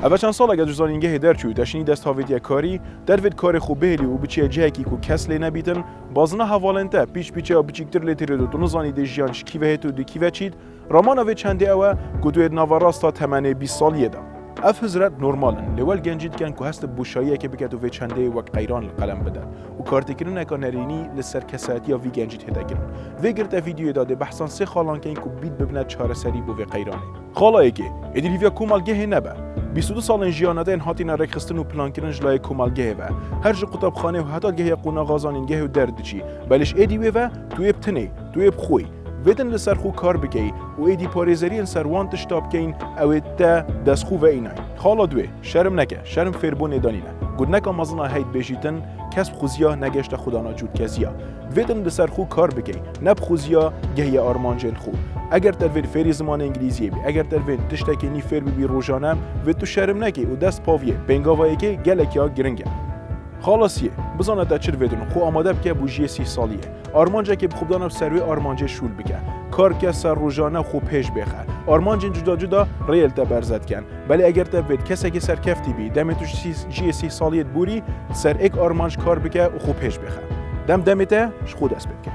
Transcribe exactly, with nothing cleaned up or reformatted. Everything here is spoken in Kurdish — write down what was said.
Ev çend salek ez ji zanîngehê derçû, te şinî dest havêtiye karî, te divêt karê xwe bihêlî û biçiye cihekî ku kes lê nebîtin, bazina hevalên te, pîç pîçeya biçîktir lê têrê do, tu nizanî dê jiyan ji kî ve hêt û di kî ve çît. Ramana vê çendê ew e ku tu yê di nava rasta temenê bîst saliyê de. Ev hizret normal in, lê wel gencî dikin ku hest bi boşayiyekê biket û vê çendê wek qeyran li qelem bidet û kartêkirineka nerînî li ser kesayetiya vî gencî tête kirin. Vê girte vîdyoyê de dê behsan sê xalan kein ku bît bibine çareserî bo vê qeyranê. Xala yekê, êdî li hîviya komelgehê nebe. Bîst û du salên jiyana te yên hatine rêkxistin û plankirin ji layê komelgehê ve. Her ji qutabxanê û heta gehiya qonaxa zanîngehê û derdiçî. Belê ji êdî wê ve tu yê bi tinê, tu yê bi xwe yî. Vêtin li ser xwe kar bikey û êdî parêzeriyên ser wan tişta bikeyn, ew ê te dest xwe veînayîn. Xala duê, şerm neke, şerm fêrbûnê de nîne. Gotineka mezin a hey dibêjîtin, kes bi xuziya negeşte xwedana cût keziya. Vêtin li ser xwe kar bikey, ne bi xuziya gehiye armancên xwe. Eger te divêt fêrî zimanê îngilîziyê bî, eger te divêt tiştekê nî fêr bibî rojane, vê tu şerm nekê û dest paviyê, pêngava yekê gelek ya giring e. Xala siyê, bizane te çi divêtin, xwe amade bike bo jiyê sî saliyê. Armancekê bi xwe bidana ser wê armancê şûl bike. Kar bike ser rojane xwe pêş bêxe. Armancên cuda cuda rêyê li te berze dikin. Belê eger te divêt kesekî serkeftî bî, demê tu ji sî-, jiyê sî saliyê diborî, ser êk armanc kar bike û xwe pêş bêxe. Dem demê te ji xwe dest pê dike.